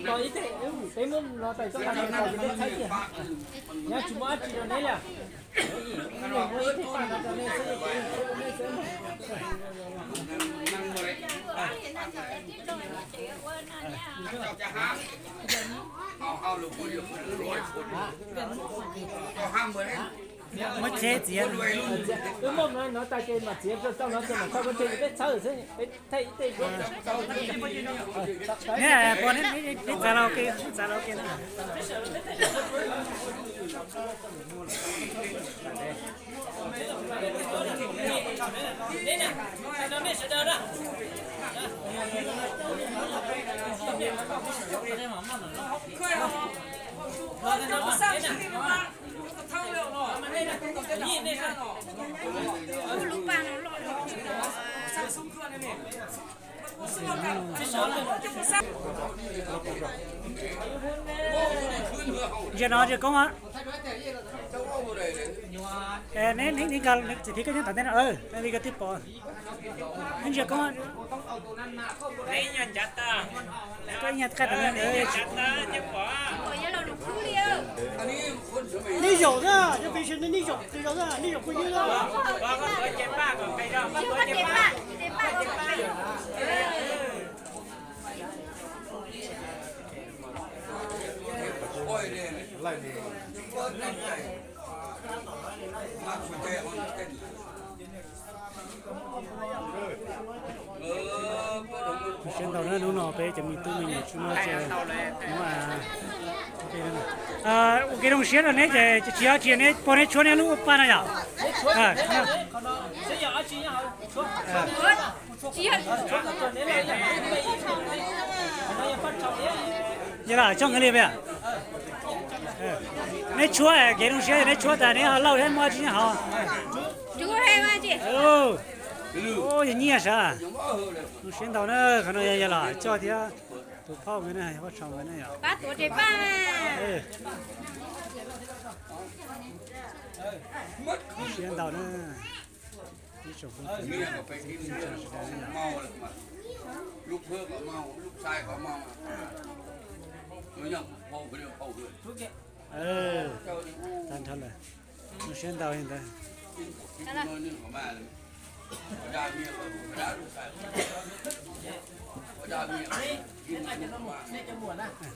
Tos ib teg, peb muab no tais txoj qa tos peb thaib tiag. Nyab tsis muaj dab tsi rau neb li. Ib leeg muab ib teg paj no rau nej xwb, nej xwb. Muab tsheb txiav. Wb muaj no no tas ces mam txiav rau txoj no ces mam txhawb, peb txhawb xwb, peb thaij ib teg. Neb pom neb txav los ke, txav los ke na. Ntsia no ntsia koob. Neb, neb nkag txiv thiab koj nyob tom ntej no, li koj twb pom. Neb ntsia koob. Koj ib nyuag qaj tom ntej. Nej zaum na, cov pes sawv daws nej zaum, nej zaum phooj ywg na. Siab ntau na, hnub no peb cov me tub me nyuam tsis muaj, muab ua kev zoo siab rau neb ces tsis yog dab tsi, neb pog neb tshuab neb lub paj no yom. Yog lam tsooj li peb. Neb tshuab kev zoo siab, neb tshuab tas neb ho lauj thiab muaj dab tsi nyob hauv. Yog nyiaj sav. Zoo siab ntau na, qhov no yog lam coj thiab tus phauj nkawd na, yog Vaj Tshau nkawd na yom. Zoo siab ntau na. Ib tsoom phooj ywg sawv daws na yom. Tag nrho lawm. Zoo siab ntau li ntawd.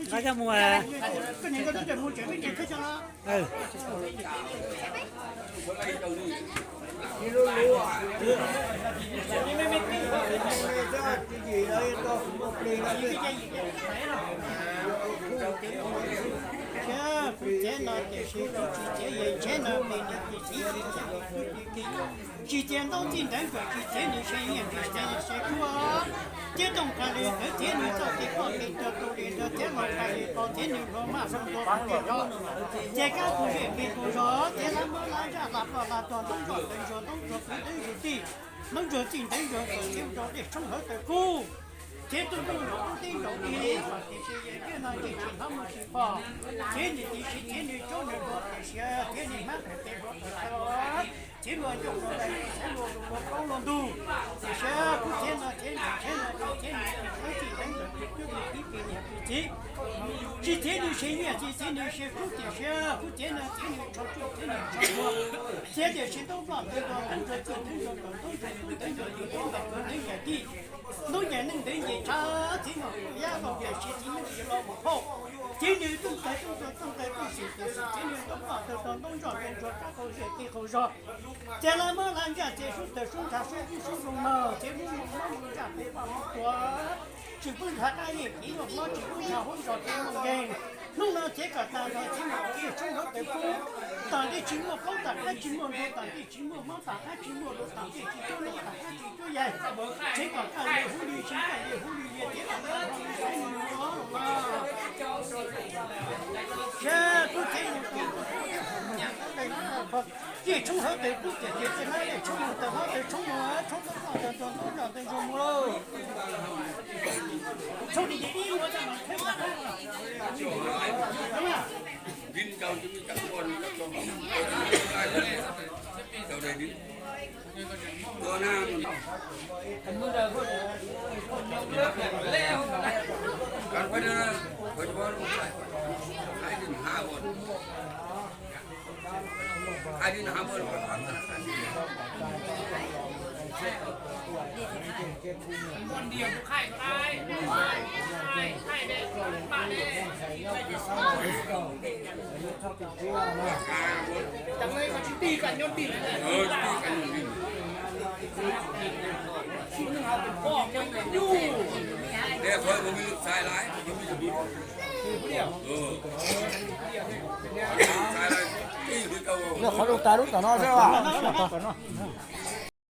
Nqa coj mus. Kuv txiv no tiam sis kuv tsis txiav yawg tsheb no, nws tiam sis tsis txiav kuv txiv, tsis txiav ntaub txij ntawv nkawm, tsis txiav nws se nyiaj, tsis txiav nws se kub. Thiab tooj qas li ntawd thiab nws txoj kev poj kev cawv tus li ntawd thiab los qas li qos thiab nws hluas maj hluas ntuav kuv tij zog, ces kab kuv zej pes tus zog thiab lab muab lab ntsaj hla poj hla tog, ntub ntsuag ntawv ntsuag, ntub ntsuag kwv ntawv ntsuag tij, ntub ntsuag txij ntawv ntsuag nkawm thiab ntsuag dej tshoob hauv taw kub. Thiab tub ntuj nraug tub teb nraug teb, tiam sis yawg no ntsej tsis hnov muaj tsis pom, thiab nws tiam sis thiab nws tsob nws hluas tiam sis thiab nws hmab nws tes hluas nraug thiab luag ncauj luag nraug thiab luag luag qaub luag ntug, tiam sis kuv txiv no thiab nws txiv no thiab nws txiv txij ntawv ntsuag tsis cub nws tib pes niag kuv txiv. Tsis txiav nws se nyiaj, tsis txiav nws se kub, tiam sis kuv txiv no txiav nws tsho tsuj, txiav nws tsho ntuag, txiav tiam sis ntaub nploj ntawv ntuag, ntub ntsuag txij ntawv ntsuag nkawm, ntub ntsuag kwv ntawv ntsuag yim, ntub ntsuag kwv ntawv yim tij, ntub ncaim neej ntawv ncaim tshav, txiv no kuj yab los tiam sis txiv nyooj tsis los mus phauj. Txiav nws rooj tawg rooj tawg rooj tawg rooj xim tiam sis txiav nws ntaub nploj ntawv ntuag, ntaub ntsuag ntawv ntsuag rab qau zej tij qau zog. Txiav lab muab lab ntsaj, txiav sub tawg sub ntsha, sub kub sub zoo mog, txiav lub moo mob moo ntsaj, peb poj moo tuag. Tsis pub ntshav qab yej, txiv muaj mob, tsis pub ntshav hub nrog txiv muaj nkeeg. Hnub no txiav kom tag nrho txiv muaj dej tshoob hauv taw kub. Tom ntej tsis muaj plaub, tom qab tsis muaj ntuag, tom ntej tsis muaj mob, tom qab tsis muaj luas, tom ntej tsis cuab lub, tom qab tsis cuab yaig. Txiav kom kaj li hub li, tsis kaj li hub li, txiav kom kaj li saib nws los los. Saib kub txiav nws tau dej tshoob hauv taw kub, tiam sis txiav lab dej tshoob mus, txiav lab dej tshoob mus, tshoob ntaub nploj ntawv ntuag, ntaub nploj ntawv ntsuag mus lauj. Tshoob li ces ib ua caj mas. Qhov zoo tas lub tom no xwb.